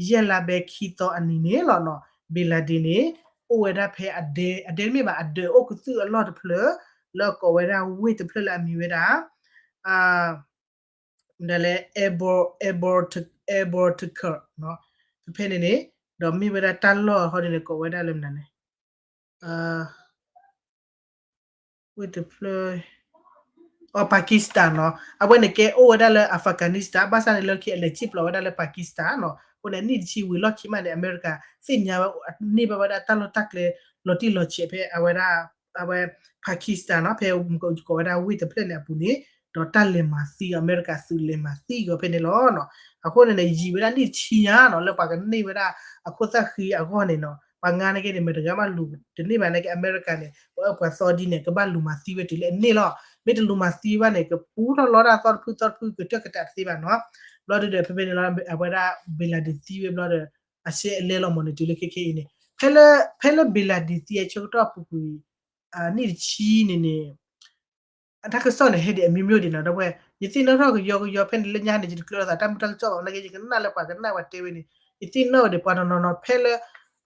ယဲၢ်လါဘဲခံသီအနံၤန့ၣ်လီၤနီၤ bin Laden န့ၣ် အိၣ်ဝဲဒၣ်ဖဲအဒဲ အဒဲတမ့ၢ်ဘၣ် အဒၢးအိၣ်ကသုၣ်အလီၢ်တဖျၢၣ် လၢအကိးဝဲဒၣ်ဝ့ၢ်တဖျၢၣ်လၢအမံၤဝဲဒၣ် ဒ်လဲၣ် Airport Airport Airport နီၤ ဖဲဖဲန့ၣ်န့ၣ် ဒီးမ့ၢ်ဝဲဒၣ်တၢ်လီၢ်အဟီဒ်န့ၣ် ကိးဝဲဒၣ်လၢမနုၤန့ၣ် ဝ့ၢ်တဖျၢၣ် အ Pakistan နီၤ အဝဲန့ၣ်ကဲအိၣ်ဝဲဒၣ်လၢ Afghanistan ဘၣ်ဆၣ်န့ၣ်လၢခံအလဲၤစံၣ်ပျီဝဲဒၣ်လၢ Pakistan နီၤ အဃိန့ၣ် နံၣ်တဆံဝံၤလီၢ်ခံမးန့ၣ် အမဲရကၤသ့ၣ်ညါဝဲ န့ၢ်ဘၣ်ဝဲဒၣ်တၢ်လီၢ်တၢ်ကျဲ လီၤတံၢ်လီၤဆဲးဖဲအဝဲဒၣ် အဝဲ Pakistan နီၤ ဖဲမုၢ်ကကိးဝဲဒၣ်ဝ့ၢ်တဖျၢၣ်န့ၣ်အပူၤန့ၣ် ဒီးတၢ်လဲၤမၤသံ အမဲရကၤသုးလဲၤမၤသံက့ၤဖဲန့ၣ်လီၤနီၤ အဃိန့ၣ်န့ၣ် ယံာ်ဝဲဒၣ်နံၣ်တဆံညါနီၤ လၢပှၤကန့ၢ်ဝဲဒၣ်အခိၣ်သၣ်ဃံအဂီၢ်န့ၣ်နီၤ ပှၤငါန့ၢ်က့န့ၣ် မတဂၤမးလူၤတန့ၢ်ဘၣ်န့ၣ်က့ အမဲရကၤန့ၣ် ပှၤအၢပှၤသီဒ်န့ၣ် ကဘၣ်လူၤမၤသံဝဲတုၤလၢအန့ၢ်လီၤ မ့ၢ်တလူၤမၤသံဘၣ်န့ၣ် ကပူထီၣ်လီတၢ်သီတဖုသီတဖု ကတၢၢ်ကတးတသ့ဘၣ်နီၤ ဘျီဒုဒီးဖဲဖဲန့ၣ်လီၤ အဝဲဒၣ် bin Laden သံဝဲဘျီဒီး အရှဲအလဲလီၤမ့ၢ်န့ၣ် တုၤလၢခဲခဲအံၤန့ၣ် ဖဲလၢ ဖဲလၢ bin Laden သံအဆၢကတီၢ်ပူၤကွံာ် နံၣ်တဆံန့ၣ်န့ၣ် အတၢ်ကစီၣ်န့ၣ် ဟဲဒံးအမျိုးမျိုးဒံးနီၤ ဒီပုၢ်ဝဲၢ် ယသ့ၣ်နီၣ်ထီၣ်ကယီကယီ ဖဲန့ၣ်လၢညါန့ၣ် ယတကျၢၤလိာ်သးတၢ်မုာ်တၢ်ကစီၣ်ဘၣ် နာ်က့ ယကနၣ်လၢပှၤကနၣ်ပှၤတဲဝဲန့ၣ် ယသ့ၣ်နီၣ်ဝဲဒံး ပှၤတနီၤနီၤ ဖဲလၢ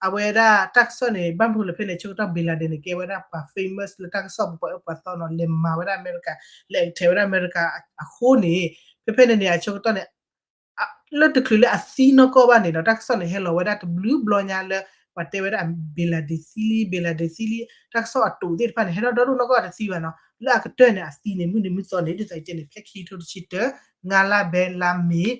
အဝဲဒၣ်တၢ်ကစီၣ်န့ၣ် ဘၣ်မနုၤလဲၣ်ဖဲန့ၣ် ဆၢကတီၢ် bin Laden န့ၣ် ကဲဝဲဒၣ်ပှၤ famous လၢတၢ်ကစီၣ်ပူၤ ပှၤအၢပှၤသီနီၤ လဲၤမၤဝဲဒၣ်အမဲရကၤ လဲၤကထဲးဝဲဒၣ်အမဲရကၤအဃိန့ၣ် ဖဲဖဲန့ၣ်န့ၣ် အဆၢကတီၢ်န့ၣ် လၢတချုးလၢအသံနီၢ်ကီၢ်ဘၣ်န့ၣ်ဒီး တၢ်ကစီၣ်န့ၣ်ဟဲလီၤဝဲဒၣ်တဘျုးဘျီညါလၢ ပှၤတဲဝဲဒၣ် bin Laden သံလံ bin Laden သံလံ တၢ်ကစီၣ်အတိာ်သ့ၣ်တဖၣ်န့ၣ် ဟဲထီၣ်ဒီဒိၣ်နီၢ်ကီၢ်တသံဘၣ်နီၤ လၢအကတၢၢ်န့ၣ် အသံန့ၣ် မုၢ်နံၤမုၢ်သီန့ၣ် ဒ်သိးယတဲန့ၣ် ဖဲခံကထိတဆံတၢ ငါးလါဘဲလါမ့ၤ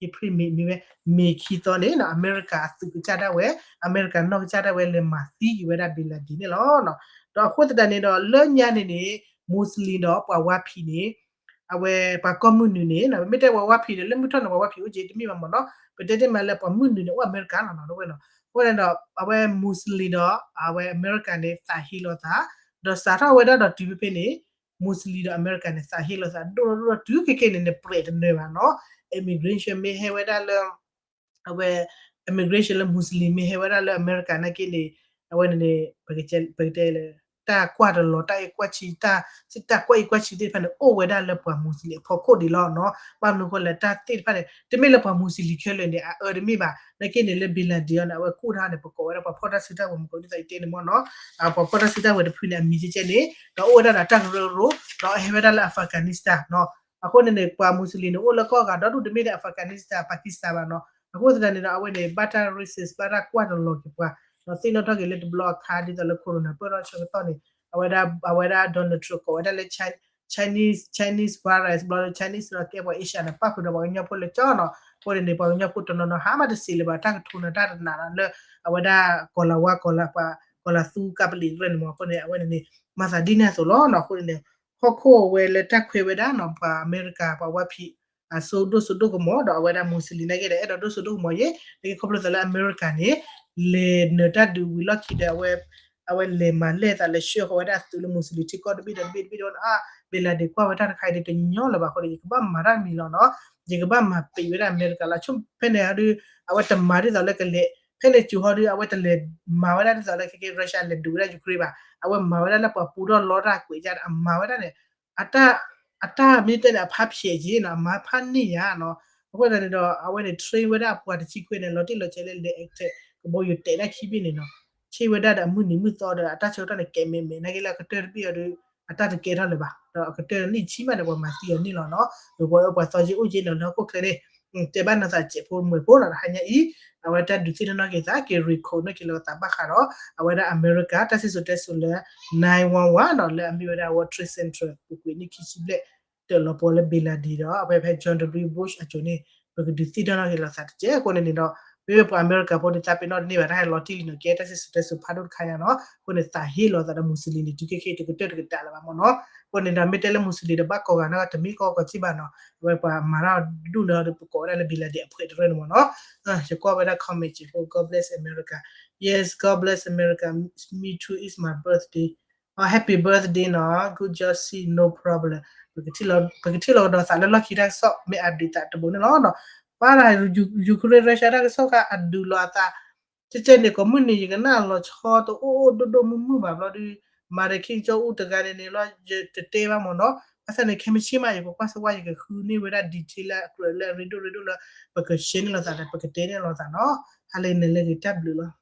April May မ့ၢ်ဝဲ မ့ၤခံသီန့ၣ်နီၤ အမဲရကၤအသုးကစၢ်ဒၣ်ဝဲ အမဲရကၤနီၢ်ကစၢ်ဒၣ်ဝဲ လဲၤမၤသံက့ၤဝဲဒၣ် bin Laden န့ၣ်လီၤ. ဒီးအဃိသတးန့ၣ်ဒီး လၢညါန့ၣ်န့ၣ် Muslim ဒီးပှၤဝါဖံးန့ၣ် အဝဲပှၤကီၢ်မုၢ်နုာ်န့ၣ် မ့ၢ်တဲပှၤဝါဖံးဒီး လၢမုၢ်ထီၣ်န့ၣ် ပှၤဝါဖံးအိၣ်က့ တမ့ၢ်ဘၣ်မ့ၢ်နီၤ ပတဲတ့ၢ်မးလၢပှၤမုၢ်နုာ်န့ၣ် အိၣ်အမဲရကၤလီၤနီၤ တဝဲနီၤ အဃိန့ၣ်ဒီး အဝဲ Muslim ဒီး အဝဲအမဲရကၤန့ၣ် သးဟ့လိာ်သး ဒီးစးထီၣ်ဝဲဒၣ်ဒီးတုၤဖဲဖဲန့ၣ် Muslim ဒီးအမဲရကၤန့ၣ် သးဟ့လိာ်သး ဒိၣ်ဒိၣ်ဒိၣ်ဒိၣ်တုၤခဲခဲန့ၣ်န့ၣ် ပြဲးတနၢၤဘၣ်နီၤ immigration မ့ၢ်ဟဲဝဲဒၣ်လၢ အဝဲ immigration လၢ Muslim မ့ၢ်ဟဲဝဲဒၣ်လၢအမဲရကၤနာ်က့န့ၣ် အဝဲန့ၣ်န့ၣ် ပကတဲလၢ တၢ်ကွၢ်တလီၤ တၢ်အဲၣ်ကွၢ်ဆံ တၢ် တၢ်ကွၢ်အံၤကွၢ်ဆံသ့ၣ်တဖၣ်န့ၣ် အိၣ်ဝဲဒၣ်လၢပှၤ Muslim အဖီခိၣ်ဒံးလီၤနီၤ ဘၣ်မနုၤအဃိလဲၣ် တၢ်သ့ၣ်တဖၣ်န့ၣ် တမ့ၢ်လၢပှၤ Muslim ခဲလၢာ်န့ၣ် အအၢတမ့ၢ်ဘၣ် နာ်က့န့ၣ်လၢ bin Laden အီၤန့ၣ် အဝဲကူၣ်တၢ်န့ၣ် ပကိးဝဲဒၣ်ပှၤဖီၣ်တၢ်စုတၢ်ဝဲၤမ့ၢ်ကိးဒ်သိးယတဲန့ၣ်မ့ၢ်နီၤ ပှၤဖီၣ်တၢ်စုတၢ်ဝဲၤတဖုန့ၣ် အမံၤကဲကဲန့ၣ် ဒီးအိၣ်ဝဲဒၣ်ဒီးတၢ်ကရၢကရိ ဒီးအဟဲဝဲဒၣ်လၢ Afghanistan နီၤ အဃိန့ၣ်န့ၣ် ပှၤ Muslim န့ၣ် အိၣ်လၢကီၢ်ဂၤဒီဒူၣ် တမ့ၢ်ထဲ Afghanistan Pakistan ဘၣ်နီၤ အဃိသတးန့ၣ်ဒီး အဝဲန့ၣ် ဘၣ်တၢ် racist ဘၣ်တၢ်ကွၢ်တလီၤက့ၤပှၤ ဒီးသ့ၣ်နီၣ်ထီၣ်က့ၤလၢတဘျီအခါ ဒ်သိးလၢ corona ပၢၢ်ထီၣ်ဆၢကတီၢ်န့ၣ် အဝဲဒၣ် အဝဲဒၣ် Donald Trump ကိးဝဲဒၣ်လၢ Chinese, Chinese virus ဘျီလၢ Chinese လီၤကဲပှၤ Asia န့ၣ် ပၣ်ဃုာ်ဒီးပှၤကညီဖိလၢကၠီနီၤ. အဃိန့ၣ်န့ၣ် ပှၤကညီဖိတနီၤနီၤ ဟးမးတစံးလၢၤဘၣ် တၢ်ကထိးနၤတၢ်တနးနီၤ လၢအဝဲဒၣ် ကီၤလၤဝါ ကီၤလၤပှၤ ကီၤလၤသူကးပလံးတရၢန့ၣ်မး. အဃိန့ၣ် အဝဲန့ၣ်န့ၣ် မၤသးဒ်န့ၣ်အသိးလီၤနီၤ. အဃိန့ၣ်န့ၣ် ဟီၣ်ခိၣ်အဝဲလၢတၢ်ခွဲးဝဲဒၣ်နီၤ ပှၤအမဲရကၤ ပှၤဝါဖံး အစိဒိၣ်စိဒိၣ်ကမီၤ ဒီးအဝဲဒၣ် Muslim နာ်က့ဒီး အဲၣ်ဒိးဒိၣ်စိဒိၣ်ကမီၤယဲၢ် နာ်က့ခီဖျိသးလၢအမဲရကၤန့ၣ် လဲၤနၢၤတၢ်ဒုးဝံၤလီၢ်ခံဒီး အဝဲ အဝဲလဲၤမၤလဲၢ်သးလဲၤဆှၢဃီၤဝဲဒၣ်သုးလၢ Muslim ထံကီၢ်တဘ့ၣ်ဒီးတဘ့ၣ်တဘ့ၣ်ဒီး အါ Bin Laden ကွၢ်ဝဲတၢ်တခါအံၤဒီးတညီလၢၤဘၣ်အဃိဒီး ယကဘၣ်မၤတၢ်မံၤလီၤနီၤ. ယကဘၣ်မၤပံာ်ဝဲဒၣ်အမဲရကၤလီၤ. ဆိဖဲန့ၣ်ဒုး အဝဲတမၤဒ်သိးလၢကလဲၤ ဖဲန့ၣ်စူၤဟီဒုး အဝဲတလဲၤမၤဝဲဒၣ်ဒ်သိးလၢခဲကဲ Russia လဲၤဒုးဝဲဒၣ် Ukraine ဘၣ်. အဝဲမၤဝဲဒၣ်လၢပှၤပူထီၣ်လီတၢ်ကွဲးဒ် အမၤဝဲဒၣ်န့ၣ် အတၢ် အတၢ်မ့ၢ်တဲန့ၣ် အဖးဖျဲးက့ၤနီၤ အမၤဖးန့ၢ်ယၤနီၤ. အဃိသတးန့ၣ်ဒီး အဝဲန့ၣ် train ဝဲဒၣ်အပှၤတဆံခွံန့ၣ် လီၤတံၢ်လီၤဆဲးလၢလဲၤ attack ကဘီယူၤတဲာ်တၢ်ခံဘ့ၣ်န့ၣ်နီၤ. ဆ့ဝဲဒၣ်ဒီးအမုၢ်နံၤမုၢ်သီဒီး အတၢ်ဆၢကတီၢ်န့ၣ်ကဲမဲာ်မဲာ် နာ်က့လၢအကတၢၢ်တဘ့ၣ်အီၤဒီး အတၢ်တကဲထီၣ်လၢၤဘၣ်. ဒီးအကတၢၢ်လံာ်ဆံးမးန့ၣ် ပှၤမၤသံအီၤန့ၣ်လီၤနီၤ. ပှၤအၢပှၤသီက့အိၣ်က့နီၤ လၢဟီၣ်ခိၣ်ချၢန့ၣ် တဲဘၣ်နီၢ်သးစဲးဖိမုၢ်ဖိနီၤ တဟါညါအံၤ အဝဲတၢ်ဒုးသ့ၣ်နီၣ်က့ၤသးက့ၤ recall နီၣ်က့ၤလီၤသးဘၣ်ဃးဒီး အဝဲဒၣ်အမဲရကၤ တၢ်စံၣ်စိၤတဲစိၤလၢ nine one one နီၤ လၢအမ့ၢ်ဝဲဒၣ် World Trade Center ပူၤကွံာ်နံၣ်ခံဆံဘျဲၣ် တၢးလီၤပှီၤလၢ Bin Laden ဒီး အဝဲဖဲ George W Bush အစိၤန့ၣ် ပကဒုးသ့ၣ်နီၣ်က့ၤလီၤသးတက့ၢ်. အဃိန့ၣ်န့ၣ်ဒီး မ့မ့ၢ်ပှၤအမဲရကၤဖိန့ၣ် သးပ့ၤနီၣ်တန့ၢ်ဘၣ် တၢ်ဟဲလီၤတံၢ်လံနီၤ ကဲတၢ်စံၣ်စိၤတဲစိၤဖးဒိၣ်တခါညါနီၤ. အဃိန့ၣ် သးဟ့လီၤသးဒီး Muslim န့ၣ် တုၤခဲကနံၣ်အံၤ တကတၢၢ်တကတးလၢၤဘၣ်မ့ၢ်နီၤ. အဃိန့ၣ်ဒီး မ့ၢ်တဲလၢ Muslim ဒီးဘၣ်ကိးဂၤနီၤ တမ့ၢ်ကိးဂၤစ့ၢ်ဘၣ်နီၤ. အဝဲပှၤမၤတၢ်ဒူၣ်န့ၣ်ဒီး ပကိးဝဲဒၣ်လၢ Bin Laden အဖှဲးတရၢန့ၣ်မ့ၢ်နီၤ. ယကွၢ်ဝဲဒၣ် comment စ့ၢ်ဖိ God bless America. Yes, God bless America. Me too, it's my birthday. Oh, happy birthday နီၤ good job sis, no problem. ပကထံၣ်လီၤကဒီးသးလၢလီၢ်ခံတၢ်ကစီၣ် မ့ၢ်အဒုးသးတဘိန့ၣ်လီၤနီၤ. ပၣ်ဒီး Ukraine Russia တၢ်ကစီၣ်ခါအဒုးလီၤအသး ကဲကဲန့ၣ် ကိးမုၢ်နံၤ ယကနၣ်လီၤဆီတအိၣ်အိၣ်ဒိၣ်ဒိၣ်မုၢ်မုၢ်ဘၣ်ဘျီဒုး မၤဒီး Kim Jong Un တဂၤန့ၣ်န့ၣ်လီၤ ယတတဲဘၣ်မ့ၢ်နီၤ. ဘၣ်ဆၣ်န့ၣ် ခဲမုၢ်ဆ့ၣ်မး ယကကွၢ်စ့ၢ်ဝါ ယကဃုန့ၢ်ဝဲဒၣ် detail လၢအကြၢးလၢအရ့ဒိၣ်ရ့ဒိၣ်လၢ ပက share န့ၢ်လိာ်သးဒီး ပကတဲန့ၢ်လိာ်သးနီၤ. ဟါလၢအဂ့ၤ တၢ်ဘျုးလီၤ.